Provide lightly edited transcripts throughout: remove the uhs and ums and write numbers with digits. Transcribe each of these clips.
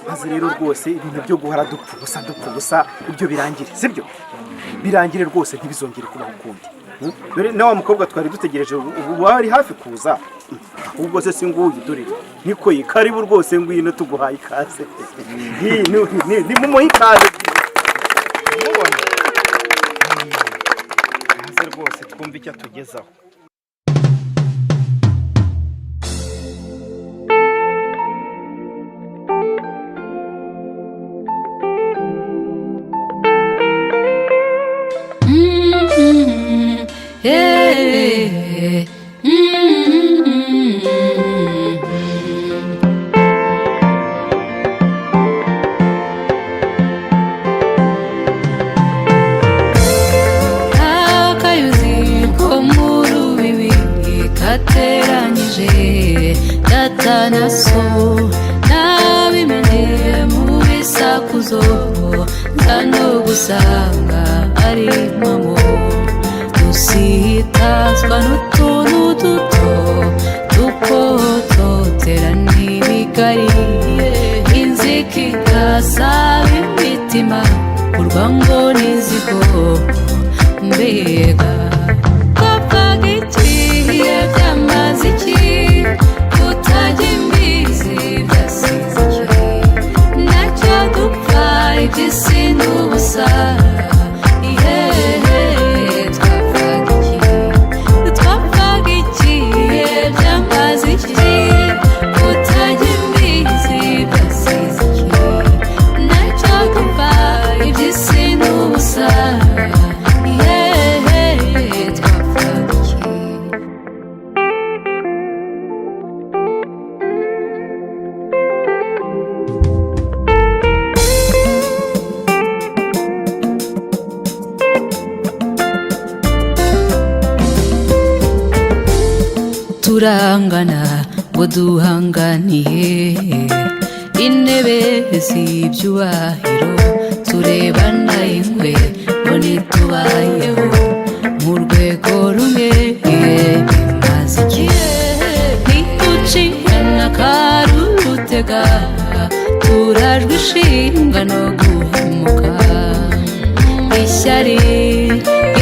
Maze rero rwose ibintu byo guhora dupfa ubusa, dupfa ubusa, ibyo birangire, sibyo? Birangire rwose, ntibizongere kubaho ukundi. Dore na wa mukobwa twari dutegereje ubu wari hafi kuza. Ahubwo se si nguyu? Dore niko ye. Karibu rwose, ngwino, tuguhaye ikaze. Ni mumuhe ikaze. Mubona ikaze rwose, twumve icyo atugezaho. Hey, Akayuzi ko mu rubibi kateranyije data na so, nabimenye mu bisakuzo, nza no gusanga ari mpamo. Dusitazwa n'utuntu duto dukototera n'ibigari, inzika igasaba imitima, urwango n'inzigo. Mbega twapfaga iki? Byamaze iki? Kutajya imbizi byasize iki? Nacyo dupfa, iby'isi n'ubusa. Yehe, twapfaga iki? Twapfaga iki? Byamaze iki? Kutajya imbizi byasize iki? Nacyo dupfa, iby'isi n'ubusa. Yehe, twapfaga iki? Turangana ngo duhanganiye intebe z'ibyubahiro, turebana ingwe ngo ntitubayeho mu rwego rumwe. Bimaze iki? Ntitucikana karutega, turajwe ishinga no guhemuka. Ishyari,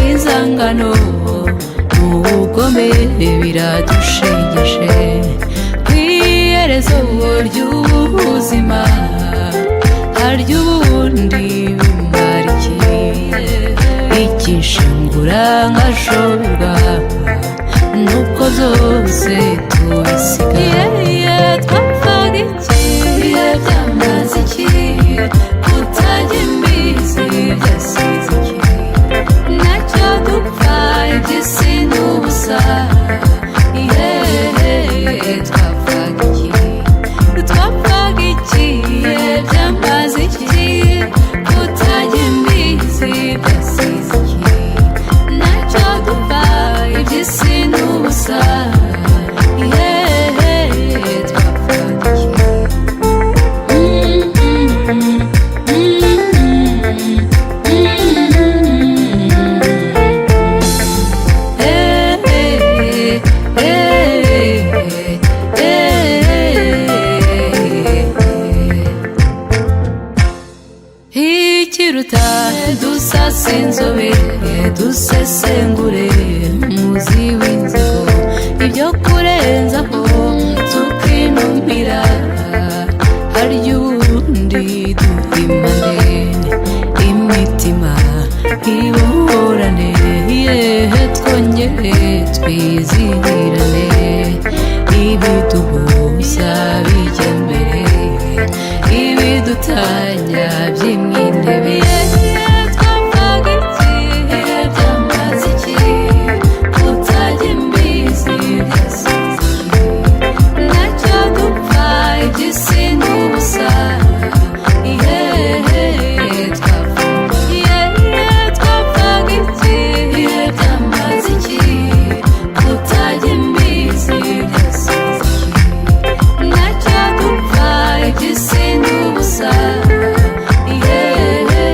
inzangano n'ubugome biradushegeshe. Ku iherezo ry'ubuzima harya ubundi bimara iki? Ikishingura nkashoberwa nuko zose tubisiga. Twapfaga iki? Byamaze iki? Kutajya imbizi byasize iki? Nacyo dupfa, iby'isi n'ubusa. Yehe, twapfaga iki? Twapfaga iki? Byamaze iki? Kutajya imbizi byasize iki? Nacyo dupfa, iby'isi n'ubusa. Yehe, twapfaga iki? Ikiruta dusase inzobe, dusesengure muzi w'inzigo, ibyo kurenzaho tukinumira. Harya ubundi duhimane imitima iburane, yehe, twongere twizihirane, ibiduhuza bijya mbere, ibidutanya by'imwintebe. Twapfaga iki? Byamaze iki? Kutajya imbizi byasize iki? Nacyo dupfa, iby'isi n'ubusa. Yehe, twapfaga iki? Byamaze iki? Kutajya imbizi byasize iki? Nacyo dupfa, iby'isi n'ubusa. Yehe.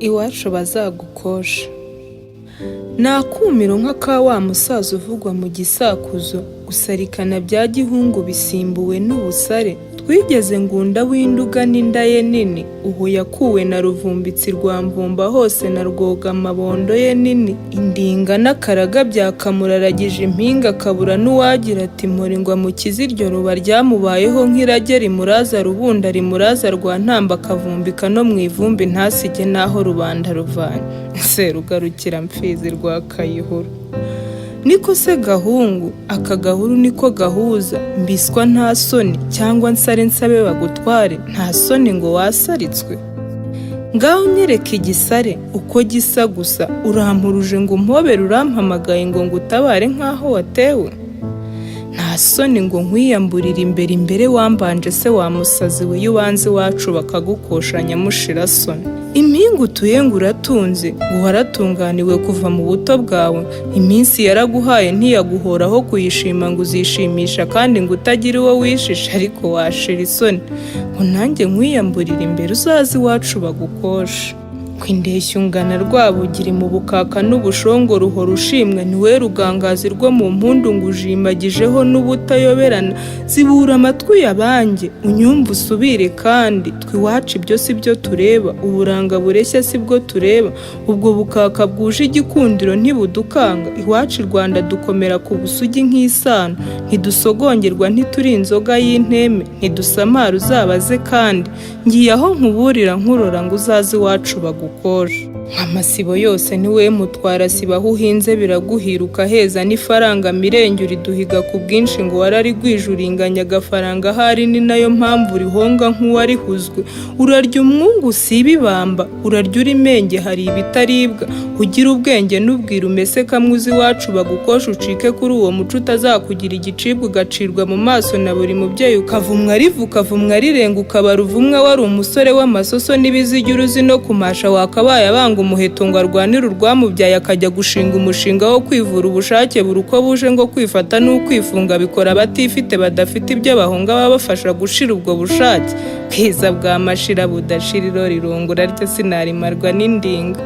Iwacu bazagukoshe. Ni akumiro nk'aka wa musaza uvugwa mu gisakuzo, gusarikana bya gihungu bisimbuwe n'ubusare. Twigeze Ngunda w'Induga n'inda ye nini, ubu yakuwe na Ruvumbitsi rwa Mvumba hose na Rwogamabondo ye nini. Indinga n'akaraga byakamuraragije impinga, akabura n'uwagira ati mpore ngo amukize iryo ruba ryamubayeho nk'irage rimuraza rubunda rimuraza rwa Ntamba, akavumbika no mu ivumbi ntasige n'aho rubanda ruvanye. Serugarukira mfizi rwa Kayihura. Niko se gahungu, aka gahuru niko gahuza, mbiswa nta soni cyangwa nsare nsabe bagutware, nta soni ngo wasaritswe? Ngaho nyereka igisare uko gisa gusa, urampuruje ngo umpobere, urampamagaye ngo ngutabare nk'aho watewe? Nta soni ngo nkwiyamburire imbere imbere wambanje se wa musazi we, iyo ubanza iwacu bakagukosha nyamushirasoni. Impinga utuye ngo uratunze, ngo waratunganiwe kuva mu buto bwawe, iminsi yaraguhaye ntiyaguhoraho kuyishima ngo uzishimisha kandi ngo utagira uwo wishisha, ariko washira isoni ngo nanjye nkwiyamburire imbere uzaze iwacu bagukoshe. Ngo indeshyo ungana Rwabugiri mu bukaka n'ubushongore uhora ushimwa, niwe rugangazi rwo mu mpundu ngo ujimagijeho n'ubutayoberana. Zibura amatwi yabanjye unyumve usubire kandi, twe iwacu ibyo si byo tureba, uburanga bureshya si bwo tureba, ubwo bukaka bwuje igikundiro ntibudukanga. Iwacu i Rwanda dukomera ku busugi nk'isano, ntidusogongerwa ntituri inzoga y'inteme, ntidusamara uzabaze kandi, ngiye aho nkuburira nkurora ngo uzaze iwacu bagukoshe. Amasibo yose niwe mutwara sibo, aho uhinze biraguhira ukaheza n'ifaranga mirenge uriduhiga ku bwinshi ngo wararigwije uringanya agafaranga, ahari ni nayo mpamvu urihonga nk'uwarihuzwe. Urarya umwungu usiba ibamba, urarya urimenge hari ibitaribwa, ugira ubwenge n'ubwira umese kamwe uzi iwacu bagukoshe ucike kuri uwo muco utazakugira igicibwa ugacirwa mu maso na buri mubyeyi, ukavumwa riva ukavumwa rirenga ukaba ruvumwa wari umusore w'amasoso n'ibizigira uzi no kumasha, wakabaye abanga umuheto ngo arwanire urwamubyaye akajya gushinga umushinga wo kwivura ubushake buri uko buje, ngo kwifata n'ukwifunga bikora abatifite badafite ibyo bahunga babafasha gushira ubwo bushake. Bwiza bwa mashira budashira irori irungura ryo sinarimarwa n'indinga,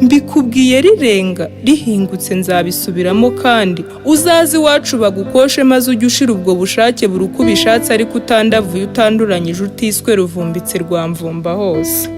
mbikubwiye rirenga rihingutse nzabisubiramo kandi, uzaze iwacu bagukoshe maze ujye ushira ubwo bushake buri uko ubishatse, ariko utandavuye utanduranyije utiswe Ruvumbitsi rwa Mvumba hose.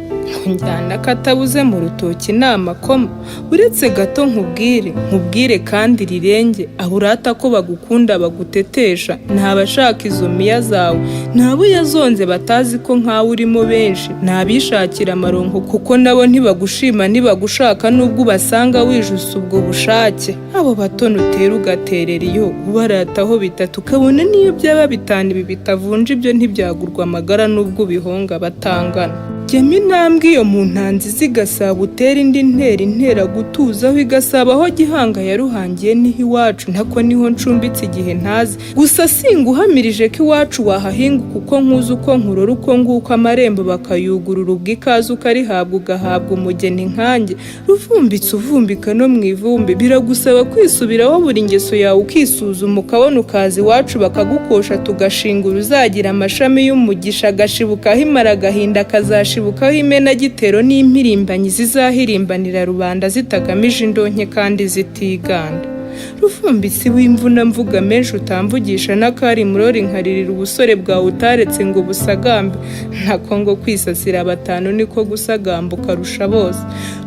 Njyana katabuze mu rutoki ni amakoma. Uretse gato nkubwire nkubwire kandi rirenge, aho urata ko bagukunda bagutetesha ni abashaka izo miya zawe, ni abo yazonze batazi ko nkawe urimo benshi, ni abishakira amaronko kuko nabo ntibagushima ntibagushaka nubwo ubasanga wijuse ubwo bushake. Abo batoni utera ugaterera iyo ubarataho bitatu ukabona niyo byaba bitanu ibi bitavunja ibyo ntibyagurwa amagara nubwo ubihonga batangana. Jyamo intambwe iyo mu ntanzi z'igasabo utera indi ntera intera gutuzaho igasaba aho Gihanga yaruhangiye niho iwacu, ntako niho ncumbitse igihe ntazi. Gusa singuhamirije ko iwacu wahahinga kuko nkuzi uko nkurora uko nguko, amarembo bakayugurura ubwo ikaze ukarihabwa ugahabwa umugeni nkanjye. Ruvumbitse uvumbika no mu ivumbi, biragusaba kwisubiraho buri ngeso yawe ukisuzuma ukabona ukaza iwacu bakagukosha tugashinga uruzagira amashami y'umugisha agashibukaho imara agahinda akazashibukaho imenagitero n'impirimbanyi zizahirimbanira rubanda zitagamije indonke kandi zitiganda. Ruvumbitsi w'imvuna mvuga menshi utamvugisha n'akari murori nkaririra ubusore bwawe utaretse ngo busagambe, ntako ngo kwisasira batanu niko gusagamba ukarusha bose.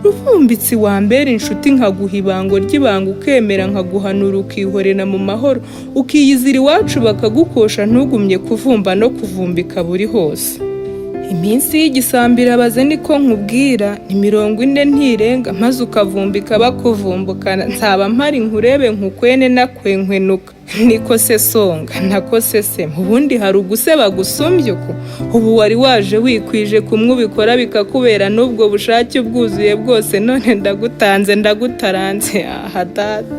Ruvumbitsi wambera inshuti nkaguha ibango ry'ibanga ukemera nkaguhanura ukihorera mu mahoro, ukiyizira iwacu bakagukosha ntugumye kuvumba no kuvumbika buri hose. Iminsi y'igisambo irabaze niko nkubwira, ni 40 ntirenga maze ukavumbika bakuvumbukana, nzaba mpari nkurebe nkukwene nakwenkwenuka. Niko se songa nako se se ubundi hari uguseba gusumbya uku? Ubu wari waje wikwije kumwe ubikora bikakubera n'ubwo bushake ubwuzuye bwose, none ndagutanze ndagutaranze aha data.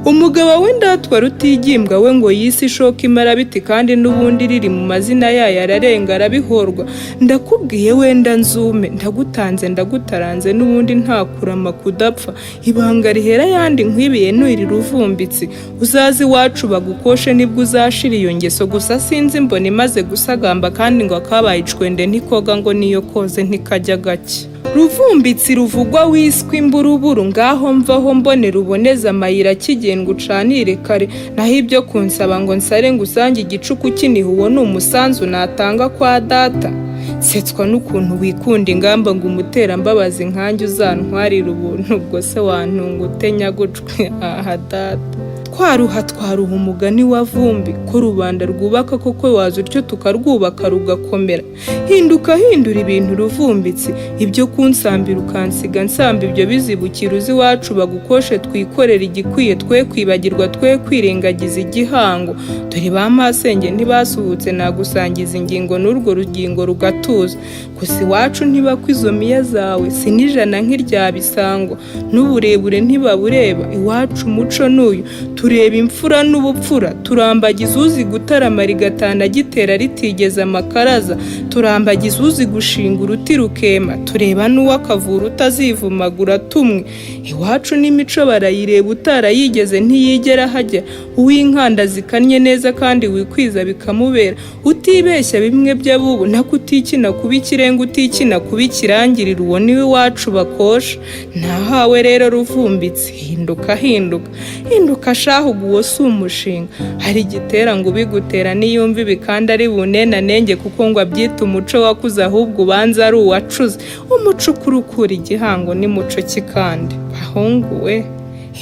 Umugabo w'indatwa rutigimbwa we ngo yise ishoka imara biti kandi n'ubundi riri mu mazina yayo ararenga arabihorwa. Ndakubwiye wenda nzume ndagutanze ndagutaranze n'ubundi nta kurama kudapfa, ibanga rihera ayandi nkwibiye nurira uvumbitsi. Uzaze iwacu bagukoshe nibwo uzashira iyo ngeso, gusa sinzi mbona imaze gusagamba kandi ngo akabaye icwende ntikoga ngo niyo koze ntikajya gake. Ruvumbitsi ruvugwa wiswe imburuburu, ngaho mvaho mbone ruboneze amayira akigendwa ucanire kare. Naho ibyo kunsaba ngo nsare ngusange igicuku kiniha, uwo ni umusanzu natanga kwa data? Nsetswa n'ukuntu wikunda ingamba ngo umuterambabazi nkanjye uzantwarire ubuntu, ubwo se wantunga ute nyagucwe? Aha data, twaruha twaruha umugani wa Vumbi ko rubanda rwubaka koko, waza utyo tukarwubaka rugakomera. Hinduka, hindura ibintu Ruvumbitsi, ibyo kunsambira ukansiga nsamba ibyo bizibukira uzi iwacu bagukoshe twikorere igikwiye, twe kwibagirwa twe kwirengagiza igihango. Dore ba masenge ntibasuhutse, nagusangiza ingingo n'urwo rugingo rugatuza. Gusa iwacu ntibakwa izo miya zawe, si n'ijana nk'irya Bisango, n'uburebure ntibabureba. Iwacu umuco n'uyu, tureba imfura n'ubupfura, turambagiza uzi gutarama rigatana agitera ritigeze amakaraza, turambagiza uzi gushinga uruti rukema, tureba n'uw'akavura utazivumagura tumwe. Iwacu n'imico barayireba, utarayigeze ntiyigera hajya, uw'inkanda zikannye neza kandi wikwiza bikamubera, utibeshya bimwe by'abubu, nako utikina kuba ikirenga, utikina kuba ikirangirire, uwo niwe iwacu bakosha. Nahawe rero Ruvumbitsi, hinduka hinduka hinduka shahu, uwo si umushinga. Hari igitera ngo ubigutera niyumva ibi kandi ari bunenanenge, kuko ngo abyita umuco wakuze, ahubwo ubanza ari uwacuze. Umuco ukurukura igihango ni muco ki kandi? Bahungu we,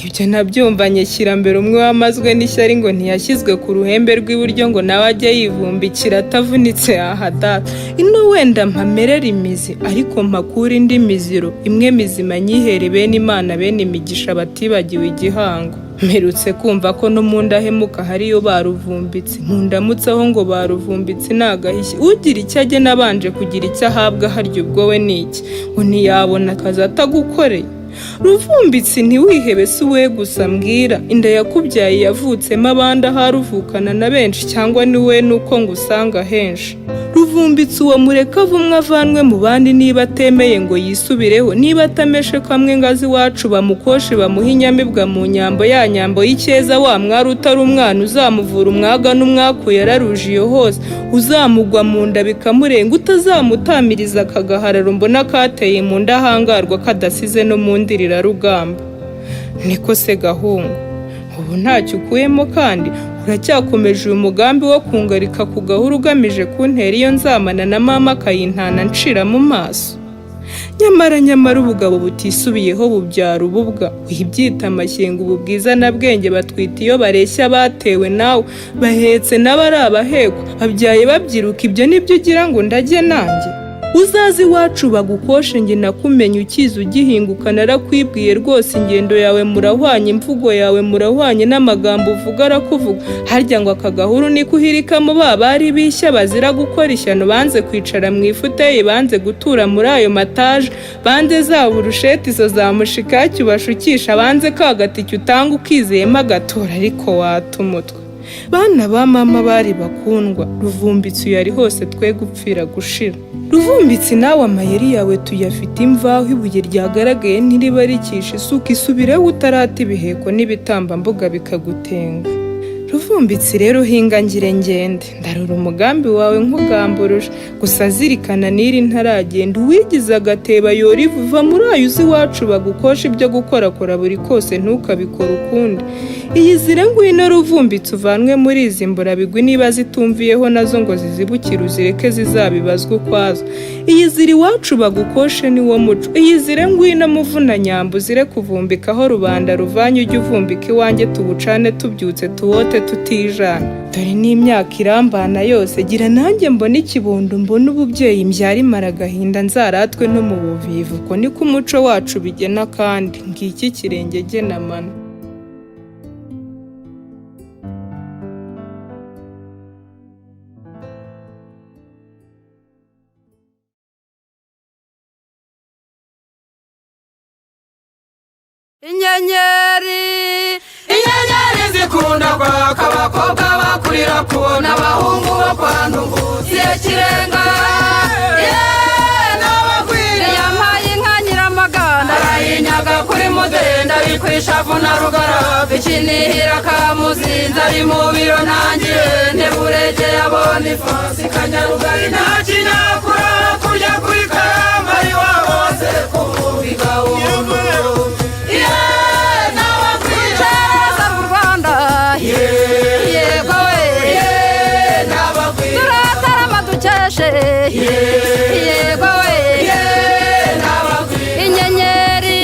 ibyo nabyumvanye Shyirambere umwe wamazwe n'ishyari ngo ntiyashyizwe ku ruhembe rw'iburyo ngo nawe ajye yivumbikira atavunitse. Aha data, ino wenda mpamerere imizi, ariko mpakure indi miziro imwe mizima nyihere bene Imana bene imigisha batibagiwe igihango. Mperutse kumva ko no mu ndahemuka hariyo baruvumbitse, nkundamutseho ngo baruvumbitse ni agahishyi, ugira icyo agena abanje kugira icyo ahabwa, harya ubwo we ni iki? Ngo ntiyabona akazi atagukoreye. Ruvumbitsi ntiwihebe, si we gusa mbwira, inda yakubyaye yavutsemo abandi, ahari uvukana na benshi, cyangwa ni we nuko ngusanga henshi. Ruvumbitsi uwo mureke avumwe avanwe mu bandi, niba atemeye ngo yisubireho, niba atameshe kamwe ngo aze iwacu bamukoshe bamuhe inyamibwa mu nyambo ya nyambo y'icyeza, wa mwari utari umwana uzamuvura umwaga n'umwaku yararuje iyo hose, uzamugwa mu nda bikamurenga, utazamutamiriza akagahararo mbona kateye mu ndahangarwa kadasize no mu ndirarugamba. Niko se gahungu, ubu ntacyo ukuyemo kandi uracyakomeje uyu mugambi wo kungarika ku gahuru ugamije kuntera iyo nzamana na mama akayintana ncira mu maso? Nyamara nyamara ubugabo butisubiyeho bubyara ububwa. Wibyita amashyengo, ubu bwiza na bwenge batwita iyo bareshya batewe nawe, bahetse n'abari abahekwa, babyaye babyiruka, ibyo nibyo ugira ngo ndajye nanjye? Uzaze iwacu bagukoshe, njye nakumenye ukiza ugihinguka, narakwibwiye rwose, ingendo yawe murahwanye, imvugo yawe murahwanye, n'amagambo uvuga arakuvuga. Harya ngo aka gahuru niko uhirikamo ba bari bishya bazira gukora ishyano, banze kwicara mu ifuteyi, banze gutura muri ayo mataje, banze za burusheti izo za mushikaki ubashukisha, banze ka gatike utanga ukizeyemo agatora, ariko wata umutwe. Bana ba mama bari bakundwa, Ruvumbitsi uyu ari hose twe gupfira gushira. Ruvumbitsi nawe amayeri yawe tuyafite imvaho, ibuye ryagaragaye ntiriba rikisha isuka, isubireho utarata ibiheko n'ibitambambuga bikagutenga. Ruvumbitsi rero hinga ngire ngende, ndarura umugambi wawe nkugamburuje, gusa zirikana n'iri ntaragenda, uwigize agateba yora ivu, va muri ayo uzi iwacu bagukosha, ibyo gukorakora buri kose ntukabikore ukundi. Iyizire ngwino Ruvumbitsi uvanwe muri izi mburabigwi, niba zitumviyeho nazo ngo zizibukire uzireke zizabibazwe ukwazo. Iyizire iwacu bagukoshe niwo muco. Iyizire ngwino muvunanyambo uzire kuvumbikaho rubanda ruvanye, ujye uvumbika iwanjye tubucane tubyutse tuwote tutijana. Dore n'imyaka irambana yose, gira nanjye mbone ikibondo, mbone ububyeyi mbyara imara agahinda, nzaratwe no mu buvivu, uko niko umuco wacu bigena, kandi ngiki kirenge genamano. Inyenyeri, inyenyeri zikunda kwaka, abakobwa bakurira kubona abahungu bo kwa Ndugu kirenga n'abagwira. Yampaye inka Nyiramaganda arayinyaga kuri Mudenda, bikwisha avuna Rugara, ikinihira kamuzinza ari mu biro ntangire ntiburegeye abona ifasi Kanyarugari nta kinyakura kurya kuri Karamba iwabo. Ngukoshe, yego we. Inyenyeri,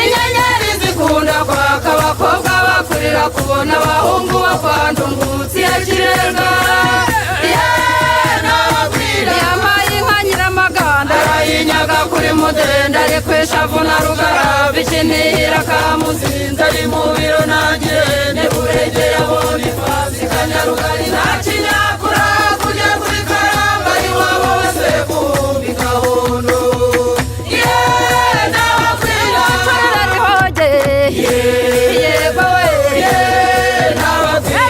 inyenyeri zikunda kwaka, abakobwa bakurira kubona abahungu bakwandungutse ya Kirenga. Yampaye inka Nyiramaganda, arayinyaga kuri Mudende, ari ku ishavu na Rugarava, ikinihira kamuzinza, ari mu biro nangire Buregera Bonifasi Kanyarugari nta kinyakura kujya kuri Karamba iwabo wese kumbi Kabondo. Rihoge, yego we,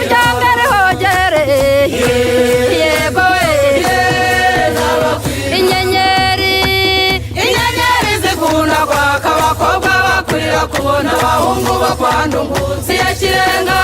ryanga rihogere, yego we. Inyenyeri, inyenyeri zikunda kwaka, abakobwa bakurira kubona abahungu bakwandungutse ya Kirenga.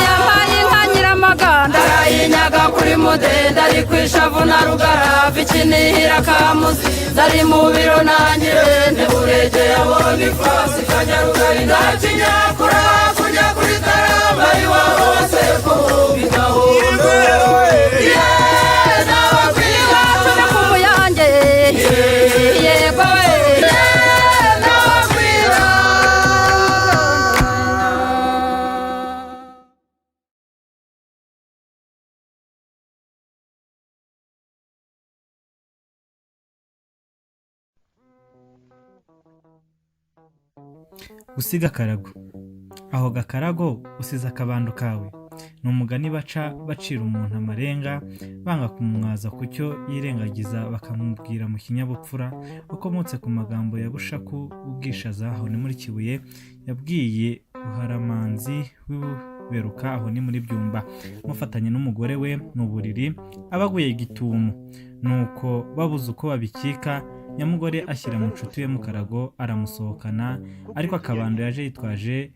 Yampaye inka Nyiramaganda, arayinyaga kuri Mudende, ari ku ishavu na Rugarava, ikinihira kamuzinza, ari mu biro nangire Buregera Bonifasi Kanyarugari nta kinyakura kujya kuri Karamba iwabo wose kumbi Gahondo. Iwacu ni ku Muyange, yego we. Gusiga akarago, aho gakarago usize akabando kawe, ni umugani baca bacira umuntu amarenga, banga kumumwaza ku cyo yirengagiza, bakamubwira mu kinyabupfura. Wakomotse ku magambo ya Bushaku w'Ubwishaza, aho ni muri Kibuye, yabwiye Ruharamanzi w'Ibuberuka, aho ni muri Byumba, mufatanye n'umugore we mu buriri abaguye gitumo, nuko babuze uko babikika, nyamugore ashyira mu nshuti we mu karago aramusohokana, ariko akabando yaje yitwaje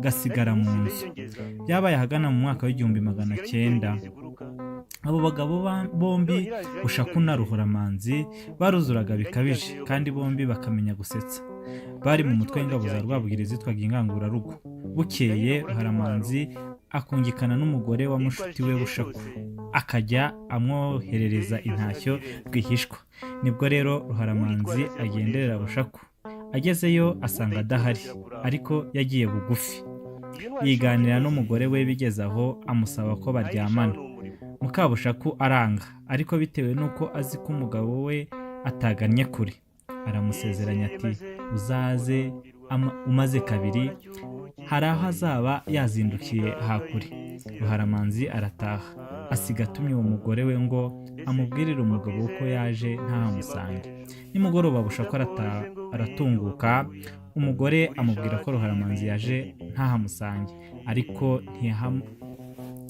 gasigara mu nzu. Byabaye ahagana mu mwaka w'1900. Abo bagabo bombi, Bushaku na Ruhoramanzi, baruzuraga bikabije kandi bombi bakamenya gusetsa. Bari mu mutwe w'ingabo za Rwabugiri zitwaga Ingangurarugo. Bukeye Ruharamanzi akungikana n'umugore wa mushuti we Bushaku, akajya amwoherereza intashyo rwihishwa. Nibwo rero Ruharamanzi agenderera Bushaku, agezeyo asanga adahari, ariko yagiye bugufi, yiganira n'umugore we. Bigeze aho amusaba ko baryamana, Mukabushaku aranga, ariko bitewe n'uko azi ko umugabo we atagannye kure, aramusezeranya ati: "Uzaze umaze kabiri, hari aho azaba yazindukiye hakure." Ruharamanzi arataha, asiga atumye uwo mugore we ngo amubwirire umugabo ko yaje ntahamusange. Nimugoroba Bushaku aratunguka, umugore amubwira ko Ruharamanzi yaje ntahamusange, ariko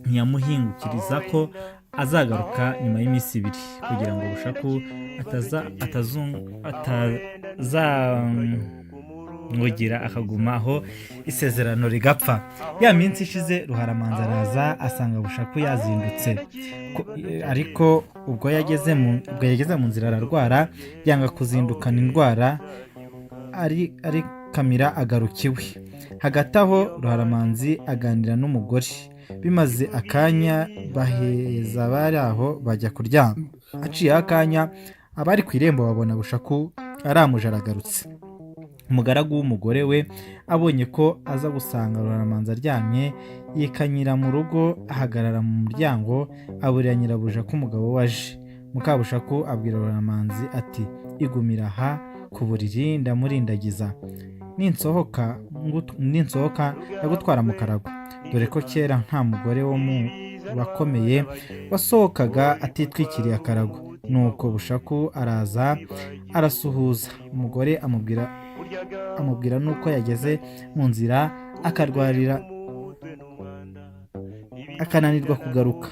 ntiyamuhingukiriza ko azagaruka nyuma y'iminsi 2, kugira ngo Bushaku atazamwugira akaguma aho isezerano rigapfa. Ya minsi ishize Ruharamanzi araza, asanga Bushaku yazindutse, ariko ubwo yageze mu nzira ararwara, yanga kuzindukana indwara, ari kamira agaruka iwe. Hagati aho Ruharamanzi aganira n'umugore, bimaze akanya baheza bari aho bajya kuryama. Haciyeho akanya abari ku irembo babona Bushaku aramuje aragarutse. Umugaragu w'umugore we abonye ko aza gusanga Ruharamanzi aryamye, yikanyira mu rugo, ahagarara mu muryango, aburira nyirabuja ko umugabo we aje. Mukabushaku abwira Ruharamanzi ati: "Igumira aha ku buriri ndamurindagiza, ninsohoka ndagutwara mu karago." Dore ko kera nta mugore wo mu bakomeye wasohokaga atitwikiriye akarago. Nuko Bushaku araza arasuhuza umugore, amubwira n'uko yageze mu nzira akarwarira akananirwa kugaruka.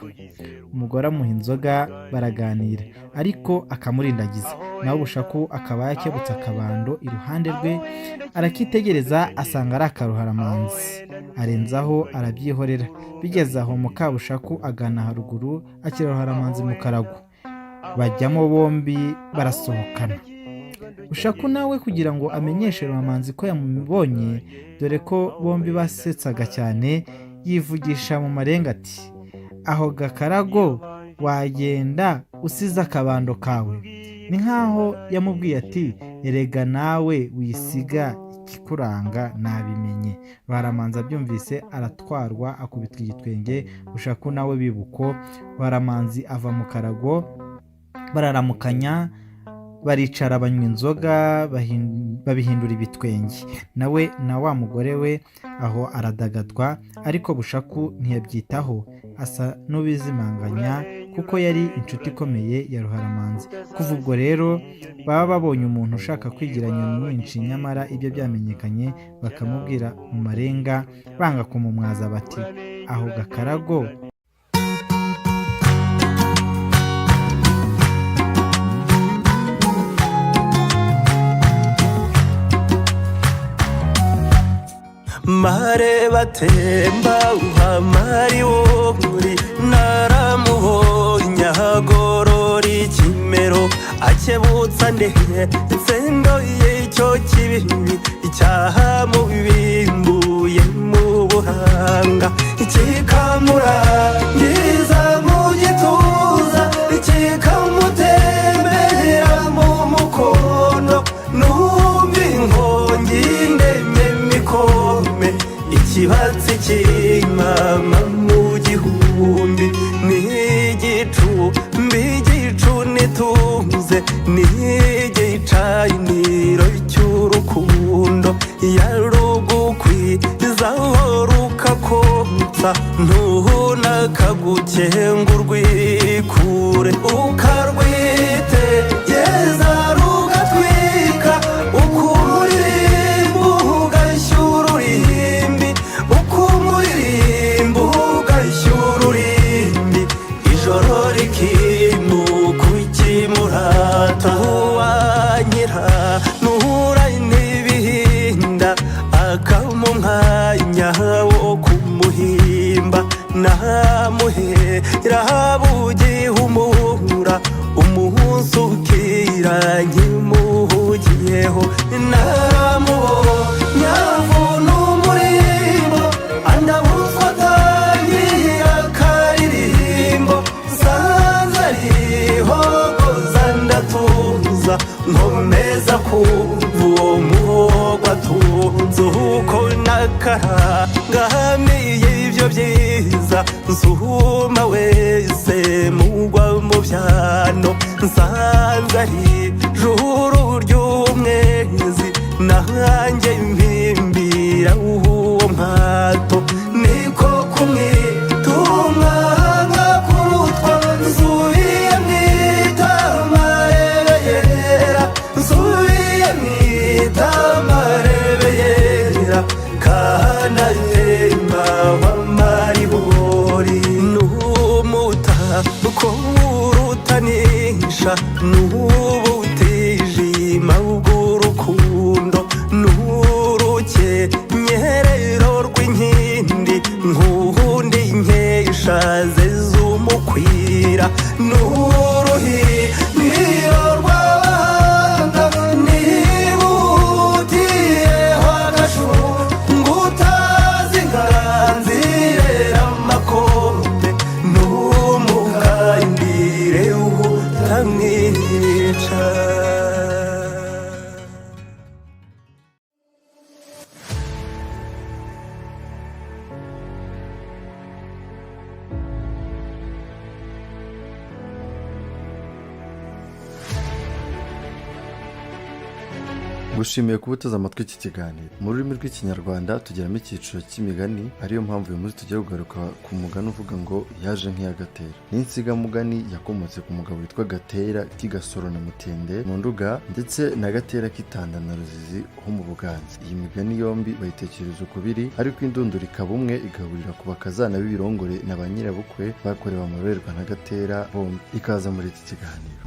Umugore amuha inzoga baraganira, ariko akamurindagiza. Naho Bushaku akaba yakebutse akabando iruhande rwe, arakitegereza asanga ari akaruharamanzi, arenzaho arabyihorera. Bigeze aho Mukabushaku agana haruguru akira Ruharamanzi mu karago, bajyamo bombi barasohokana. Bushaku nawe kugira ngo amenyeshe Ruharamanzi ko yamubonye, dore ko bombi basetsaga cyane, yivugisha mu marenga ati: Aho gakarago wagenda usize akabando kawe? Ni nk'aho yamubwiye ati: Erega nawe wisiga ikikuranga nabimenye. Ruharamanzi abyumvise aratwarwa, akubitwa igitwenge. Bushaku nawe bibuko. Ruharamanzi ava mu karago, bararamukanya, baricara, banywa inzoga, babihindura ibitwenge, nawe na wa mugore we aho aradagadwa. Ariko Bushaku ntiyabyitaho, asa n'ubizimanganya, kuko yari inshuti ikomeye ya Ruharamanzi. Kuva ubwo rero baba babonye umuntu ushaka kwigira nyoni nyinshi nyamara ibyo byamenyekanye, bakamubwira mu marenga banga kumumwaza bati: Aho gakarago. Mare batemba uhamari wo muri naramuhonya, agorora ikimero, akebutsa ndehe nsendo y'icyo kibibi icyaha mubimbuye mu buhanga, kikamurangiza mu gituza, kikamutembera mu mukono. Numva inkongi ndemye mikome, ikibatsi cy'imama mu gihumbi n'igicu igicu nitunze n'igicaniro cy'urukundo yarugukwizaho rukakotsa, ntuhunakagukenga urwikure, ukarwitegeza rugatwika, ukuririmba ugashyura uruhimbi, ukumuririmba ugashyura uruhimbi, ijoro rikimuka ukimurata. Uwanyira nuhura n'ibihinda, akaba umwanya wo kumuhimba, namuhera bugihumura, umunsi ukira nkimuhugiyeho. Naramubonye avuna umurimbo, andawufatanye akaririmbo, nsanze arihogoza, ndatuza nkomeza kumva uwo muhogo atunze, uko nakarangamiye ibyo byiza. Nsuma wese mugwa mu byano, nsanze ari juru ry'umwezi, nanjye mpimbira uwo mwato, niko kumwitumwanga kurutwa. Nsubiye mwitamarebe yera, nsubiye mwitamarebe yera, kanatemba w'amaribori n'umuta uko urutanisha n'ubutijima bw'urukundo n'urukenyerero rw'inkindi, nkundi nkesha ze z'umukwira, n'uruhimiro rw'abahanga nibutiyeho agashungu, utazi inganzirera amakombe n'umukandire utamwica. Ngushimiye kuba uteze amatwi iki kiganiro. Mu rurimi rw'Ikinyarwanda tugiramo icyiciro cy'imigani, ariyo mpamvu uyu munsi tugiye kugaruka ku mugani uvuga ngo yaje nk'iya Gatera. Ni insigamugani yakomotse ku mugabo witwa Gatera k'Igasoro na Mutende mu Nduga, ndetse na Gatera k'Itanda na Ruzizi ho mu Buganza. Iyi migani yombi bayitekereza uko biri, ariko indunduro ikaba umwe, igahurira ku bakazana b'ibirongore na ba nyirabukwe bakorewe amarorerwa na Gatera bombi. Ikaza muri iki kiganiro.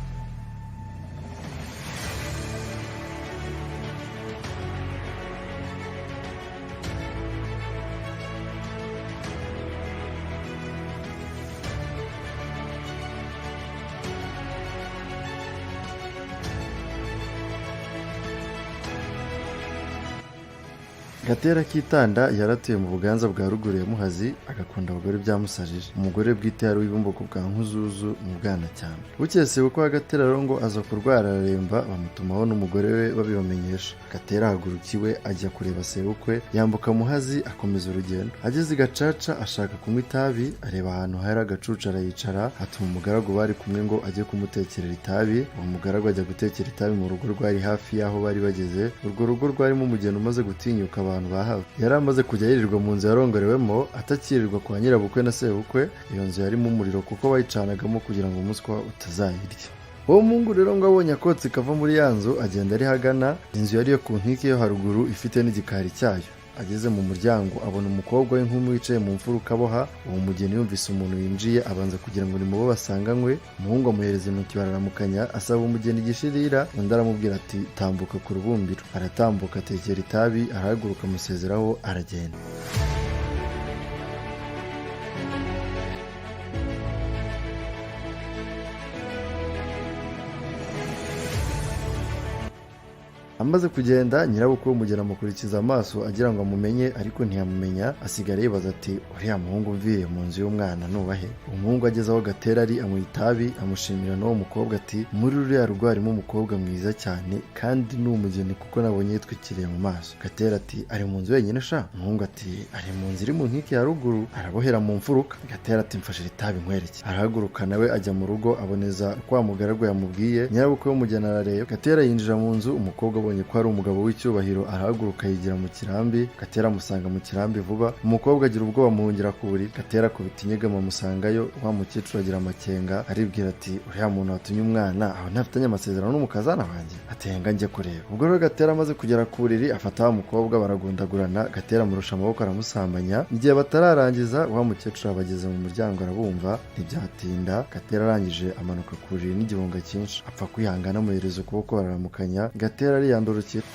Gatera kitanda yaratuye mu Buganza bwa ruguru ya Muhazi, agakunda abagore byamusajije. Umugore bwite yari uw'Ibumbogo bwa Nkuzuzu mu Bwanacyambwe. Bukeye sebukwe wa Gatera rero ngo aza kurwara araremba, bamutumaho n'umugore we babibamenyesha. Gatera ahaguruka iwe ajya kureba sebukwe, yambuka Muhazi akomeza urugendo. Ageze i Gacaca ashaka kunywa itabi, areba ahantu hari agacucu arayicara, atuma umugaragu bari kumwe ngo ajye kumutekerera itabi. Uwo mugaragu ajya gutekera itabi mu rugo rwari hafi y'aho bari bageze. Urwo rugo rwarimo umugeni umaze gutinyuka abantu bahava. Yari amaze kujya yirirwa mu nzu yarongorewemo, atakirirwa kwa nyirabukwe na sebukwe. Iyo nzu yarimo umuriro kuko bayicanagamo kugira ngo umuswa utazayirya. Uwo muhungu rero ngo abonye akotsi kava muri ya nzu, agenda ari hagana inzu yari iyo ku nkike yo haruguru ifite n'igikari cyayo. Ageze mu muryango abona umukobwa w'inkumi wicaye mu mfuruka aboha. Uwo mugeni yumvise umuntu winjiye abanza kugira ngo ni mubo basanganywe. Umuhungu amuhereza intoki bararamukanya, asaba umugeni igishirira. Undi aramubwira ati tambuka ku rubumbiro. Aratambuka atekera itabi, arahaguruka amusezeraho aragenda. Amaze kugenda, nyirabukwe w'umugeni amukurikiza amaso agira ngo amumenye, ariko ntiyamumenya. Asigara yibaza ati uriya muhungu mviriye mu nzu y'umwana nubahe. Umuhungu ageze aho Gatera ari amuha itabi, amushimira n'uwo mukobwa ati muri ruriya rugo harimo umukobwa mwiza cyane kandi ni umugeni kuko nabonye yitwikiriye mu maso. Gatera ati ari mu nzu wenyine sha? Umuhungu ati ari mu nzu iri mu nkike ya ruguru, arabohera mu mfuruka. Gatera ati mfashira itabi nkwereke. Arahaguruka nawe ajya mu rugo, aboneza kwa mugaragu yamubwiye. Nyirabukwe w'umugeni arareba. Gatera yinjira mu nzu, umukobwa abonye ko ari umugabo w'icyubahiro arahaguruka yigira mu kirambi. Gatera amusanga mu kirambi vuba. Umukobwa agira ubwoba amuhungira ku buriri. Gatera akubita inyegamo amusangayo. Wa mukecuru agira amakenga, aribwira ati uriya muntu watumye umwana aho ntafitanye amasezerano n'umukazana wanjye, atenga njye kureba. Ubwo rero Gatera amaze kugera ku buriri afata wa mukobwa baragundagurana. Gatera amurusha amaboko aramusambanya. Igihe batararangiza wa mukecuru abageze mu muryango arabumva. Ntibyatinda Gatera arangije amanuka ku buriri n'igihunga cyinshi, apfa kwihangana amuhereza ukuboko bararamukanya. Gatera ariyandurukira.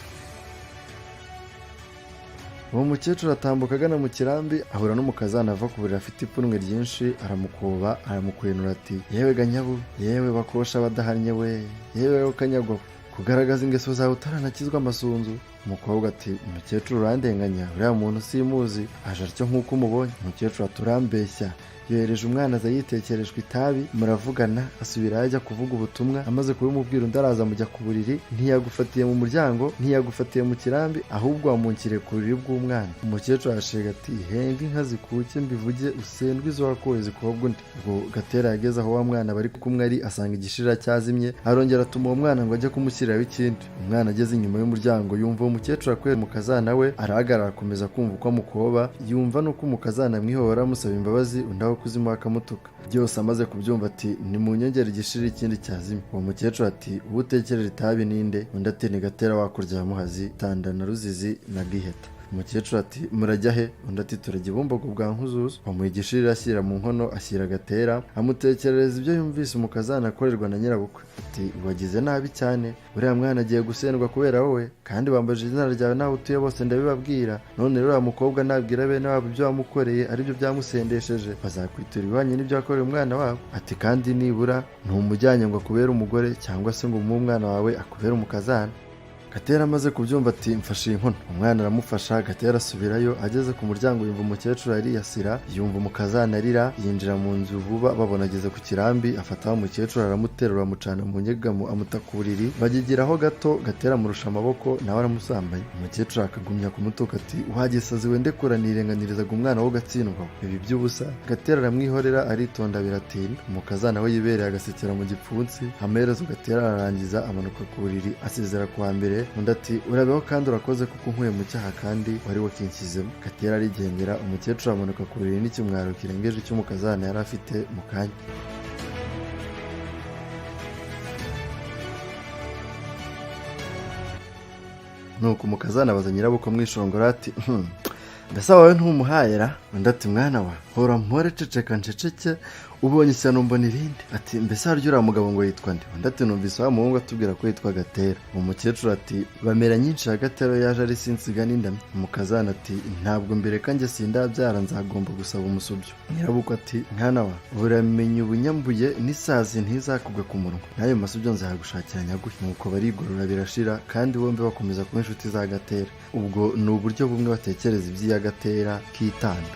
Uwo mukecuru atambuka agana mu kirambi, ahura n'umukazana ava ku buriri afite ipfunwe ryinshi, aramukuba aramukwenura ati yewe ganyabu, yewe bakosha badahannye we, yewe kanyagwa, kugaragaza ingeso zawe utaranakizwa amasunzu. Umukobwa ati umukecuru urandenganya, uriya muntu simuzi, aje atyo nk'uko umubonye. Umukecuru ati urambeshya, yohereje umwana aza yitekerejwe itabi, muravugana, asubira ajya kuvuga ubutumwa. Amaze kubimubwira undi araza amujya ku buriri, ntiyagufatiye mu muryango, ntiyagufatiye mu kirambi, ahubwo wamunkiriye ku buriri bw'umwana. Umukecuru arashega ati henga inka zikuke mbivuge, usendwe izo wakoye zikobwa undi. Ubwo Gatera yageze aho wa mwana bari kumwe ari, asanga igishirira cyazimye, arongera atuma uwo mwana ngo ajye kumushyiriraho ikindi. Umwana ageze inyuma y'umuryango yumva uwo mukecuru akwera umukazana we, arahagarara akomeza kumva uko amukoba, yumva n'uko umukazana amwihora amusaba imbabazi, undi aho kuzimuha akamutuka. Byose amaze kubyumva ati ni mu nyongera igishirira ikindi cyazimye. Uwo mukecuru ati uwo utekerera itabi ninde? Undi ati ni Gatera wakurya ya Muhazi, Tanda na Ruzizi na Giheta. Umukecuru ati murajya he? Undi ati turajya Ibumbogo bwa Nkuzuzu. Bamuha igishirira ashyira mu nkono, ashyira Gatera, amutekerereza ibyo yumvise umukazana akorerwa na nyirabukwe. Ati wagize nabi cyane, uriya mwana agiye gusendwa kubera wowe, kandi bambaje izina ryawe naho utuye bose ndabibabwira. None rero uriya mukobwa nabwira bene wabo ibyo wamukoreye aribyo byamusendesheje, bazakwitura ibihwanye n'ibyo wakoreye umwana wabo. Ati kandi nibura ntumujyanye ngo akubere umugore, cyangwa se ngo umuhe umwana wawe akubere umukazana. Gatera amaze kubyumva ati mfashe inkono. Umwana aramufasha. Gatera asubirayo, ageze ku muryango yumva umukecuru ariyasira, yumva umukazana arira, yinjira mu nzu vuba babona ageze ku kirambi, afata wa mukecuru aramuterura amucana mu nyegamo amuta ku buriri. Bagigiraho gato, Gatera amurusha amaboko nawe aramusambanya. Umukecuru akagumya kumutuka ati wagisazi wende nirenganirizaga umwana wo gatsindwa ibi by'ubusa. Gatera aramwihorera aritonda biratinda. Umukazana we yibereye agasekera mu gipfunsi. Amaherezo Gatera ararangiza amanuka ku buriri asezera kuwa mbere. Undi ati urabeho kandi urakoze kuko nkuye mu cyaha kandi wari wakinshyizemo. Gatera arigendera. Umukecuru amanuka ku buriri n'ikimwaro kirengeje icy'umukazana yari afite mu kanya. Nuko umukazana abaza nyirabukwe amwishongora ati mbese wowe ntumuhayera? Undi ati mwana wa Hora mpore, ceceka nceceke, ubonye ishyano mbona irindi. Ati: "Mbese harya uriya mugabo ngo yitwa nde?" Undi ati: "Numvise wa muhungu atubwira ko yitwa Gatera." Umukecuru ati: "Bamera nyinshi ya Gatera yaje ari sinsiga n'indamyi." Umukazana ati: "Ntabwo mbere njye sindabyara, nzagomba gusaba umusubyo." Nyirabukwe ati: "Mwana wa, buramenye ubunyambuye n'isazi ntizakugwe ku munwa, n'ayo masubyo nzayagushakira nyaguhe." Nuko barigorora birashira, kandi bombi bakomeza kuba inshuti za Gatera. Ubwo ni uburyo bumwe batekereza iby'iya Gatera kitanda.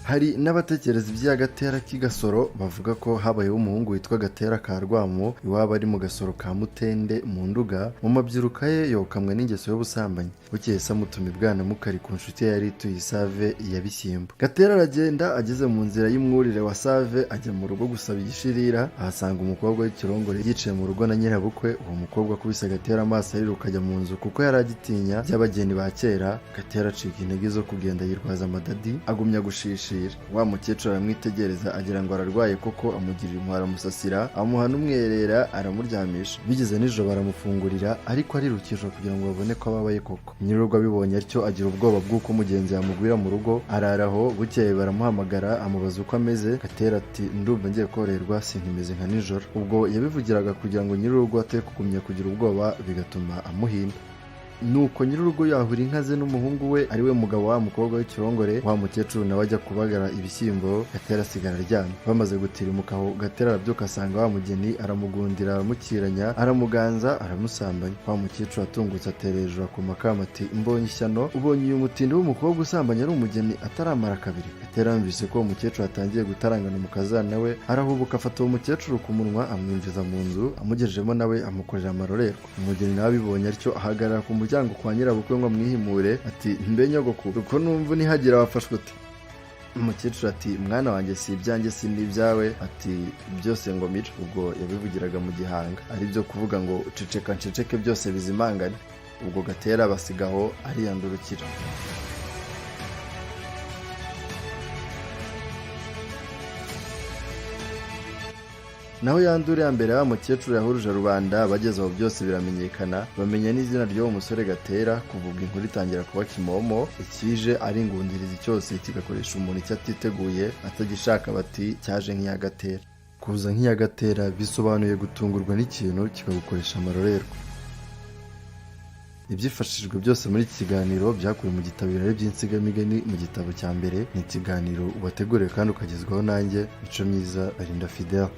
Hari n'abatekereza iby'agatera k'igasoro, bavuga ko habayeho umuhungu witwa Gatera ka Rwamo, iwabo ari mu Gasoro ka Mutende mu Nduga. Mu mabyiruka ye yokamwe n'ingeso y'ubusambanyi. Bukeye se amutuma ibwana mukari ku nshuti ye yari ituye Isave ya Bishyimbo. Gatera aragenda, ageze mu nzira y'umwurire wa Save ajya mu rugo gusaba igishirira, ahasanga umukobwa w'ikirongore yicaye mu rugo na nyirabukwe. Uwo mukobwa akubise Gatera amaso ariruka ajya mu nzu, kuko yari agitinya by'abageni ba kera. Gatera acika intege zo kugenda, yirwaza amadadi, agumya gushishira. Wa mukecuru aramwitegereza agira ngo ararwaye koko, amugirira impuhwe, aramusasira, amuha n'umwerera, aramuryamisha. Bigeze nijoro baramufungurira, ariko arirukishwa kugira ngo babone ko ababaye koko. Nyir'urugo abibonye atyo agira ubwoba bw'uko mugenzi yamugwira mu rugo, arara aho. Bukeye baramuhamagara, amubaza uko ameze. Gatera ati: "Ndumva ngiye koroherwa, sinkimeze nka nijoro." Ubwo yabivugiraga kugira ngo nyir'urugo ate kugumya kugira ubwoba bigatuma amuhinda. Nuko nyir'urugo yahura inka ze n'umuhungu we, ari we mugabo wa mukobwa w'ikirongore. Wa mukecuru nawe ajya kubagara ibishyimbo, Gatera asigara aryamye. Bamaze gutirimuka aho, Gatera arabyuka asanga wa mugeni, aramugundira, aramukiranya, aramuganza, aramusambanya. Wa mukecuru atungutse atera hejuru akoma akamo ati: "Mbonye ishyano, ubonye uyu mutindi w'umukobwa usambanya ari umugeni ataramara kabiri." Gatera yumvise ko uwo mukecuru atangiye gutarangana umukazana we, arahubuka afata uwo mukecuru ku munwa, amwinjiza mu nzu. Amugejejemo nawe amukorera amarorerwa. Umugeni nawe abibonye atyo ahagarara ku muryango kwa nyirabukwe ngo amwihimure, ati: "Mbe nyogokuru, uko numva unihagira wafashwe ute?" Umukecuru ati: "Mwana wanjye, si ibyanjye si n'ibyawe." Ati: "Byose ngo mico." Ubwo yabivugiraga mu gihanga, ari byo kuvuga ngo ceceka nceceke byose bizimangane. Ubwo Gatera basigaho ariyandurukira. Naho yandura ya mbere wa mukecuru yahuruje rubanda, bageze aho byose biramenyekana, bamenya n'izina ry'uwo musore Gatera. Kuva ubwo inkuru itangira kuba kimomo, ikije ari ingundirizi cyose kigakoresha umuntu icyo atiteguye atagishaka, bati: "Cyaje nk'iya Gatera." Kuza nk'iya Gatera bisobanuye gutungurwa n'ikintu kikagukoresha amarorerwa. Ibyifashishijwe byose muri iki kiganiro byakuwe mu gitabo Ibirari by'Insigamigani, mu gitabo cya mbere. Ni ikiganiro wateguriwe kandi ukagezwaho nanjye, Mico Myiza Barinda Fidele.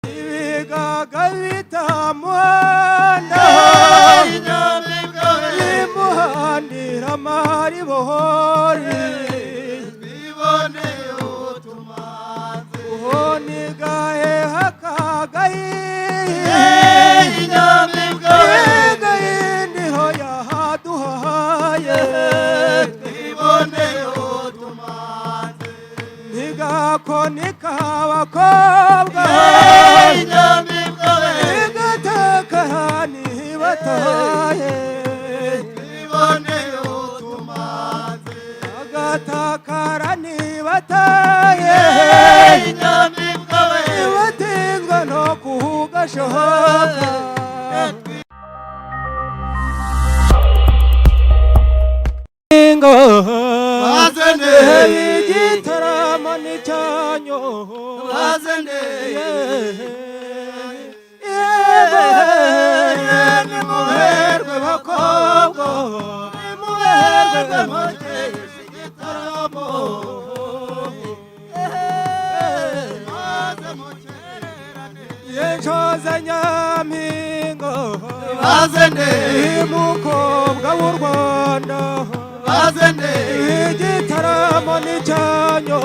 Ibigaga bitamuhanda imuhandira amaribohori uhonigahe hakagahiye gahindiro yahaduhaye ntigakoni k'abakobwa igateka ntibataye agatakara ntibataye batinzwe no kuhugashoka. Igitaramo ni cyanyu, nimuberwe bakobwa, nimuberwe mukesha igitaramo. Yenshoza nyampingo mukobwa w'u Rwanda, igitaramo ni cyanyu.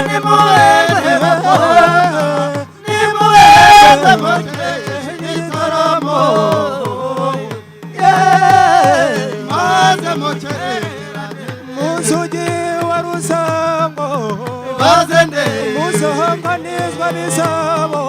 Nimuberwe bakobwa, nimuberwe mukesha igitaramo. Musugi wa Rusange. Musanganizwa bisabo.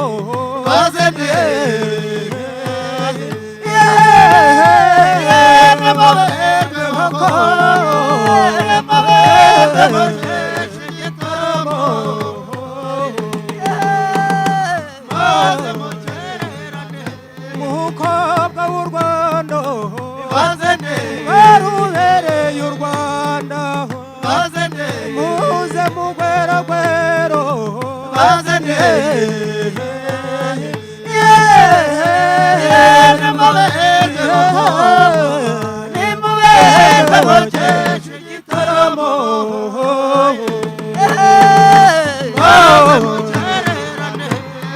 Mukobwa w'u Rwanda, warubereye u Rwanda, muze mugweragwero.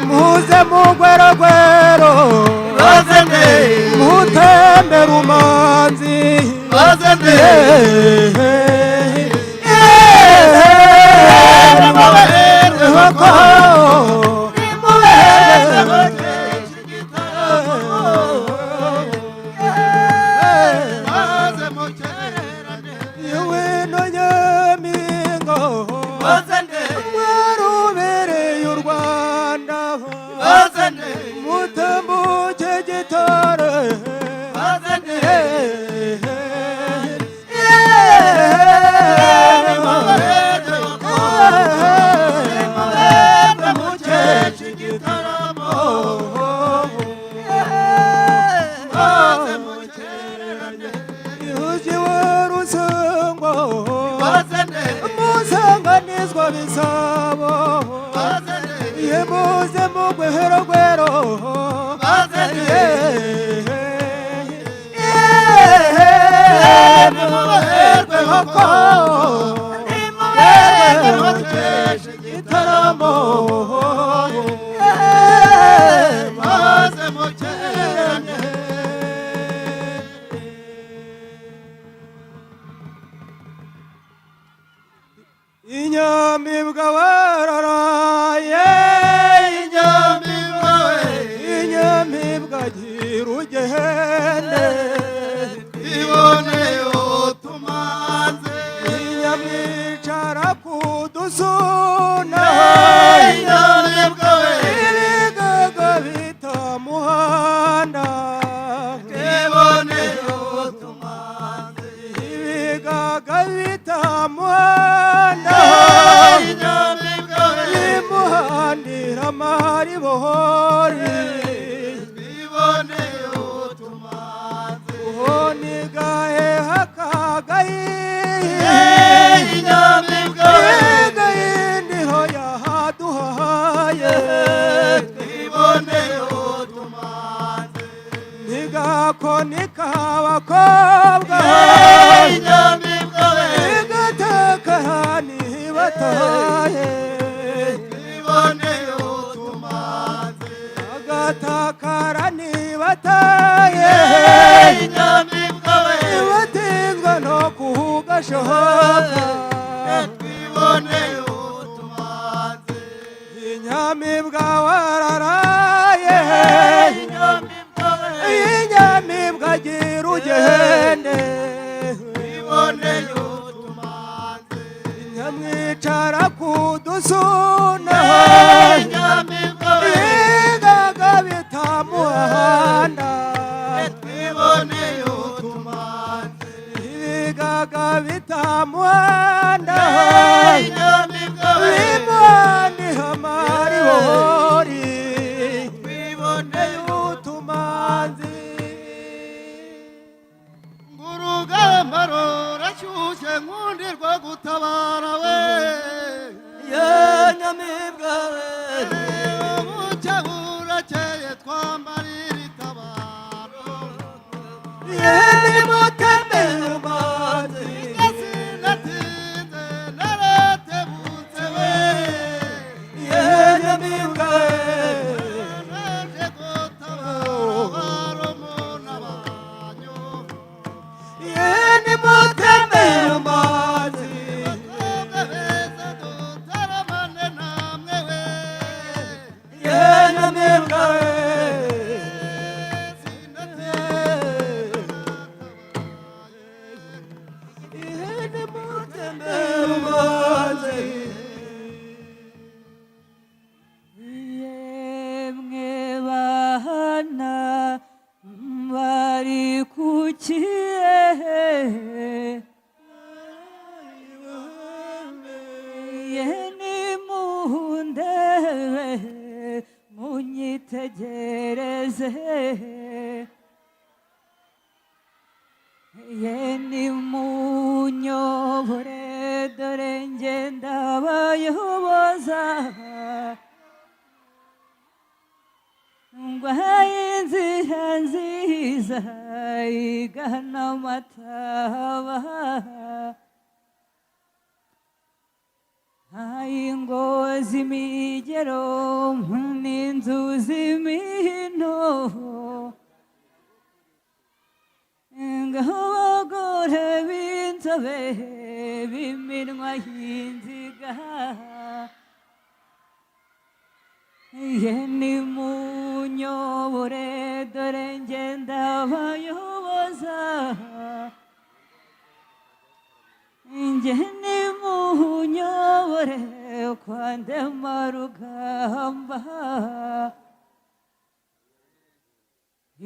Muze mugweragwero, mutembe rumanzi. Mwarubereye u Rwanda, mutambuke gitore. Musanganizwa bisabo, yemuze mugwerogwero. Inyamibwa wararaye, inyamibwa we, inyamibwa gira ugende inyamwicara kudusuna, ibigaga bitamuhanda, ibigaga bitamuhanda, imuhandira amaribohori. Uhonigahe hakagahiye gahindiro yahaduhaye, ntigakoni k'abakobwa igateka ntibatahe, agatakara ntibatahe, batinzwa no kuhugashoka. Inyamibwa wararaye, inyamibwa gira ugende, nyamwicara kudusuna, ibigaga bitamuhanda, ibigaga bitamuhanda, bimuhandi amaribori utumanzi. Urugamba rurashyushye, nkundirwa gutabara we. Ye nyamibwa. Munyitegereze, ye nimunyobore, dore ngenda bayoboza. Ngwaye inzira nziza igana amataba, ingo z'imigero n'inzu z'imino, ngaho abagore b'inzobe b'iminwa y'inziga. Ye nimunyobore, dore ngenda bayoboza. Njye nimunyobore kwa Ndemarugamba,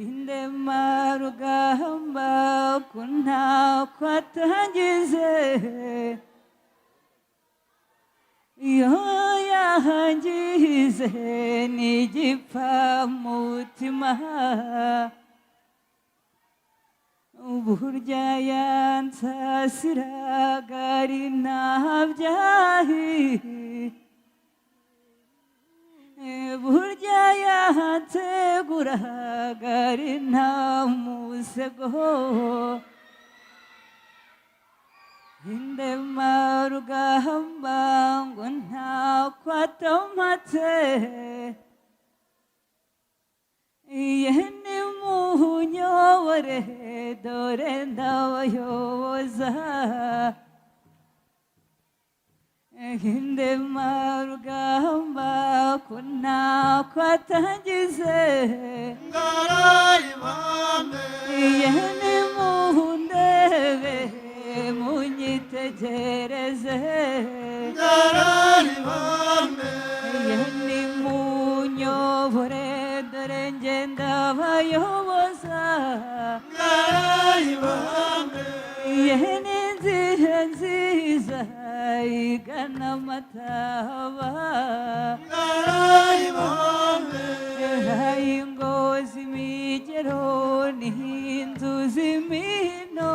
Indemarugamba ko ntako atangize, iyo yahangize n'igipfamutima. Burya yansasiraga ari ntabyahi, burya yanseguraga ari nta musego. Indemarugamba ngo ntako atamatse, ye nimunyobore, dore ndabayoboza. Indemarugamba ko ntako atagize, ye nimuhundebe munyitegereze, ye nimunyobore, dore ngenda bayoboza. Ye n'inzira nziza igana amataba, ingo z'imigero n'inzu z'imino,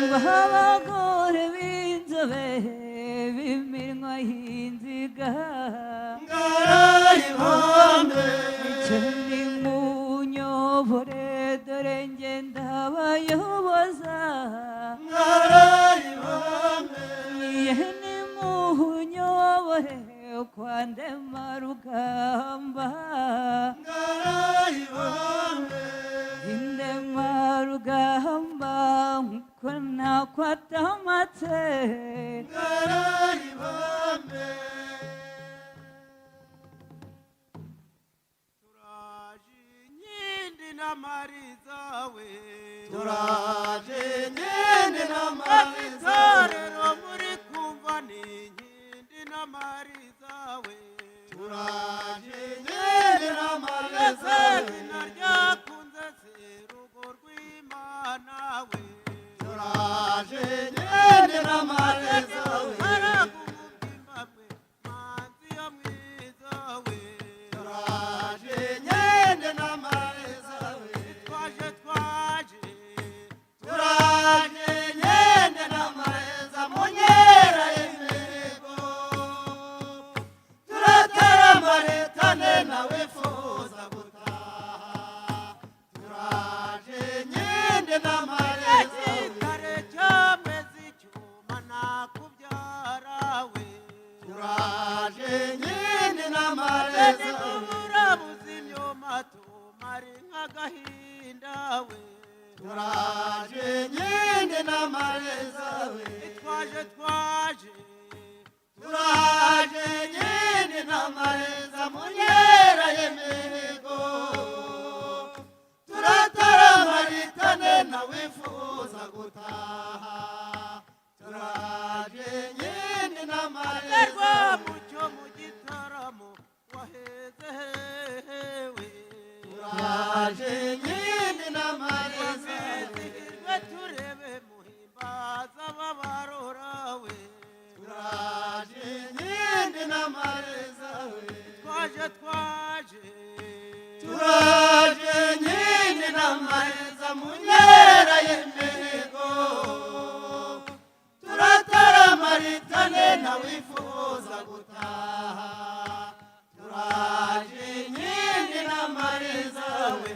ngo abagore b'inzobe b'iminwa y'inziga. Icyo nimunyobore, dore ngenda bayoboza. Ye nimunyobore kwa Ndemarugamba, Indemarugamba nkuko ntako atamatse. Turaje nyine n'amariza, Itorero muri kumva ni inkindi n'amariza we. Turaje nyine n'amariza, Izina ryakunze serugo rw'Imana we. Turaje nyine n'amariza, Karagumbimba mwe manzi yo mwiza we. Turaje nyine n'amariza, Twaje twaje turaje nyine n'amariza, munyera y'imihigo turatarama leta nawe wifuza gutaha, turaje nyine n'amariza. Igitare cyameze icyuma nakubyara we. Turaje nyine n'amariza, Urabuze imyuma tumara nk'agahinda we. Turaje nyine n'amariza, Twaje twaje turaje nyine n'amariza, munyera y'imihigo turatarama ritane nawe wifuza gutaha, turaje nyine n'amariza. Rwa mucyo mu gitaramo waheze hewe. Turaje nyine n'amariza, Twizihirwe turebe muhimbaza babarora we. Turaje nyine n'amariza. Twaje, twaje, turaje nyine n'amaheza mu nkera y'imihigo, turataramaritane ntawifuza gutaha, turaje nyine n'amariza we.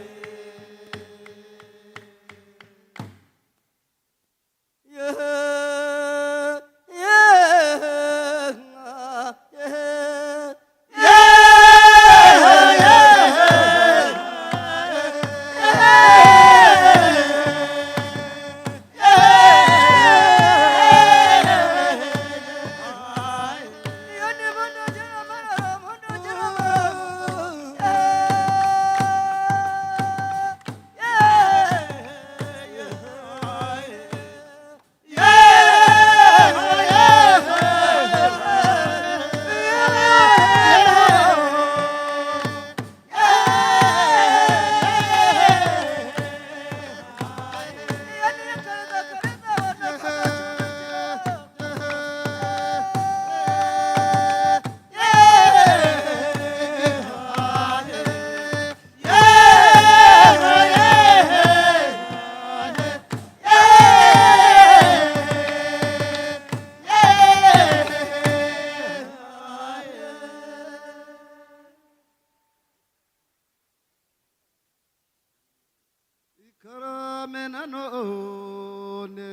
Karame nanone,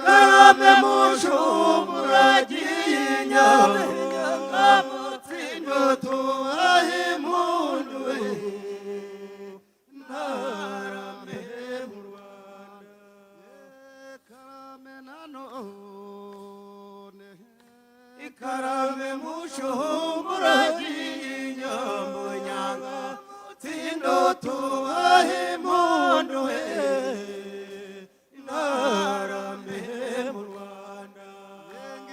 karame mushumburagiye inyama mutsindo, tubahe impundu we, ntarame mu Rwanda. Karame nanone, ikarame mushumburagiye inyambo nyanga mutsindo, tubahe impundu we, ntarame mu Rwanda.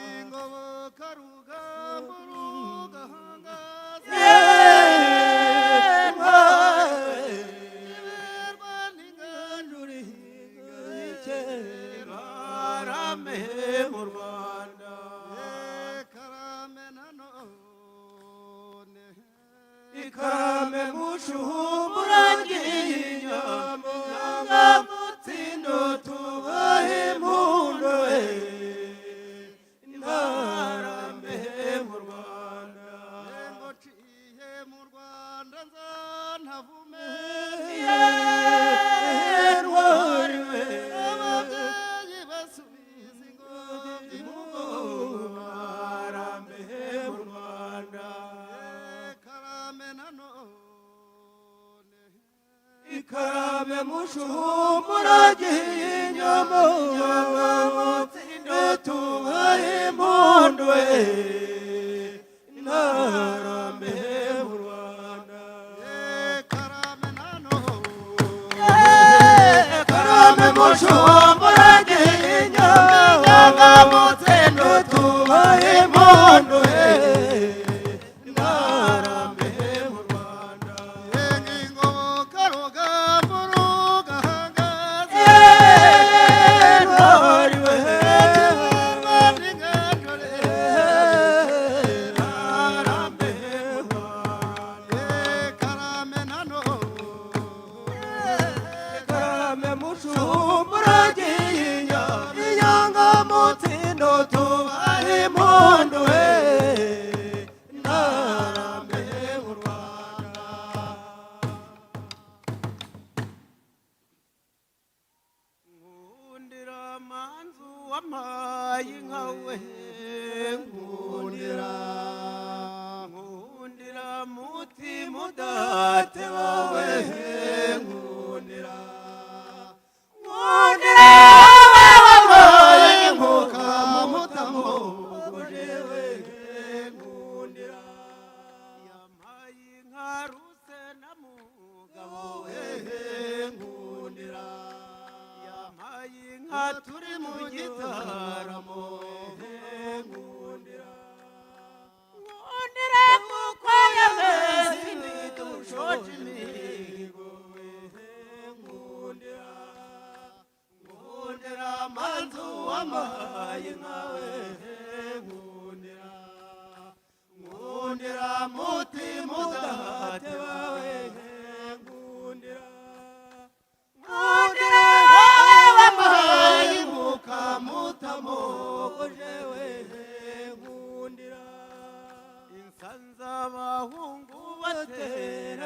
Ingoboka rugamba rugahangaza, karame mu Rwanda, karame nanone, ikarame mushumburagiye inyambo mutsindo, tubahe impundu we, ntarame mu Rwanda. Ngo nciye mu Rwanda nzantavume ntwariwe, ababyeyi basubiza ingobyi mu karame mu Rwanda, karame nanone, ikarame mushumburagiye inyama mutsindo, tubahe impundu we, ntarame mu Rwanda. Karame nanone, karame mushumburagiye inyama mutsindo, tubahe impundu we, ntarame mu Rwanda. Ingoboka rugamba rugahangaza, ntwariwe, karame mushumburagiye inyanga mutsindo, tubahe impundu we, ntarame mu Rwanda. Nkundira manzu wampaye inka we, nkundira, nkundira mutima udate wowe, nkundira, nkundira wabaye nkuka mutamu.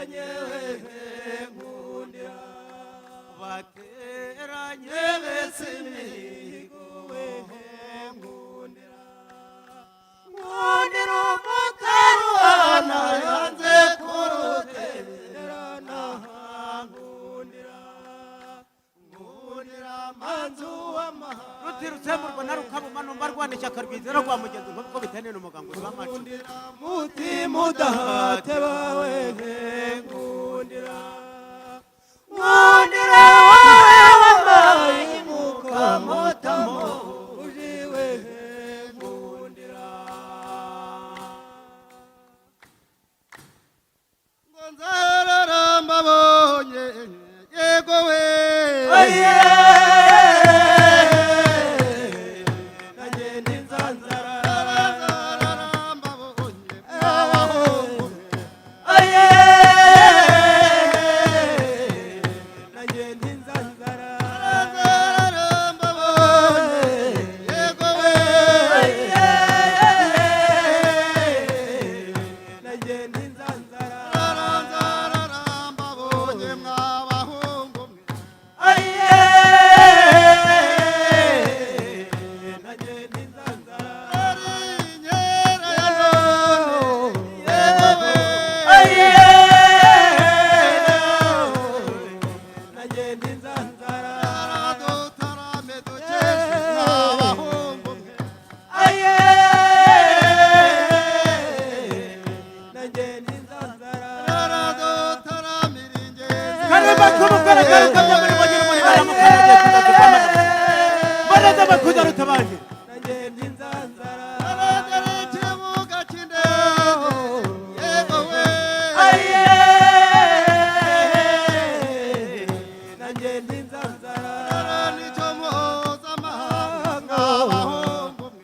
Bateranye nkundira, bateranye bese imihigo we nkundira, nkundira umutarwana yanze kuruterana, nkundira, nkundira manzu w'amahanga. Rutirutsemurwa na Rukabuma, numva rwana ishyaka rwizera rwa mugenzi nk'uko bitane n'umugango w'amacu. Nkundira mutima udahate bawe, nkundira, nkundira wowe wabaye mukamutamo ujiwe, nkundira. Ngo nzarara mbabonye, yego we. Nagenda inzanzara. Nzarara mbabonye mw'abahungu. Nagenda inzanzara. Nzarara mbabonye, yego we. Nagenda inzanzara. Nzarara mbabonye mw'abahungu mwe. Nagenda inzanzara. Ari inkera ya none, yego we. Nagenda inzanzara. Dutarame dukeshe mw'abahungu mwe. Nagenda inzanzara. Dutarame ingenzi. Karema k'umukara karukamya muri bagera muri baramukaragiye kuza. Mbaraza bakuza rutabanje. Nagenda inzanzara. Aragera ikibuga cy'indege, yego we. Nagenda inzanzara. Nicyo mpuzamahanga abahungu mwe.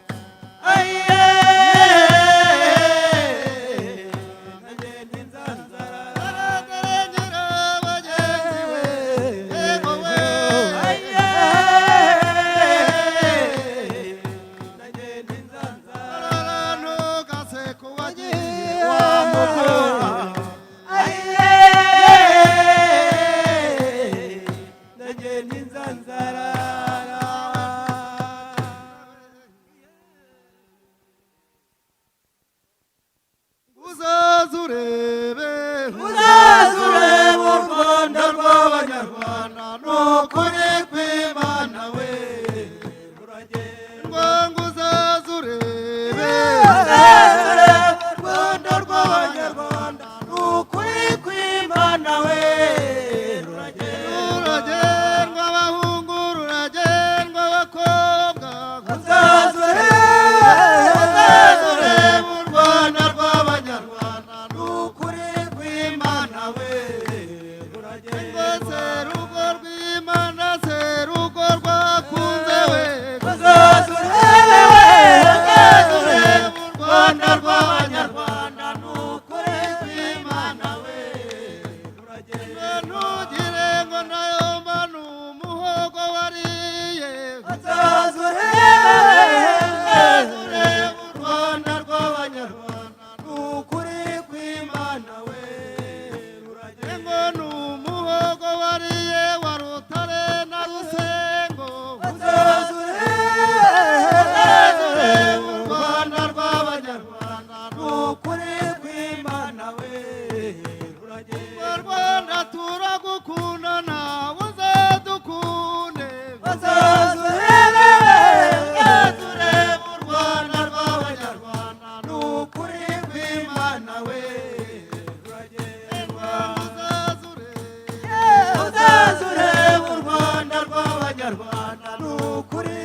Nagenda inzanzara. Aragera bagenzi we, yego we. Nagenda inzanzara. Ntugaseke uwagiye wa mukora. Nagenda inzanzara. Uzaze urebe, Uzaze urebe u Rwanda rw'Abanyarwanda, ni ukuri kw'Imana we. Ruragendwa. Ngo uzaze urebe, Uzaze urebe u Rwanda rw'Abanyarwanda, ni ukuri kw'Imana we, ruragendwa. Ruragendwa abahungu, ruragendwa abakobwa. Uzaze urebe, Uzaze urebe u Rwanda rw'Abanyarwanda, ni ukuri kw'Imana we, ngo ruragendwa. serugo rw'Imana, serugo rwakunze we. Uzaze urebe we, uzaze urebe u Rwanda rw'Abanyarwanda, ni ukuri kw'Imana we, ruragendwa. Ntugire ngo nayo mba ni umuhogo wariye. Uzaze urebe, uzaze urebe u Rwanda rw'Abanyarwanda, ni ukuri kw'Imana we, ruragendwa. Ngo ni umuhogo wariye wa Rutare na Rusengo. Uzaze urebe, uzaze urebe u Rwanda rw'Abanyarwanda, ni ukuri kw'Imana we, ruragendwa. Rwanda turagukunda, nawe uzadukunde. Uzaze urebe, uzaze urebe u Rwanda rw'Abanyarwanda, ni ukuri kw'Imana we, ruragendwa. Uzaze urebe, Uzaze urebe u Rwanda rw'Abanyarwanda, ni ukuri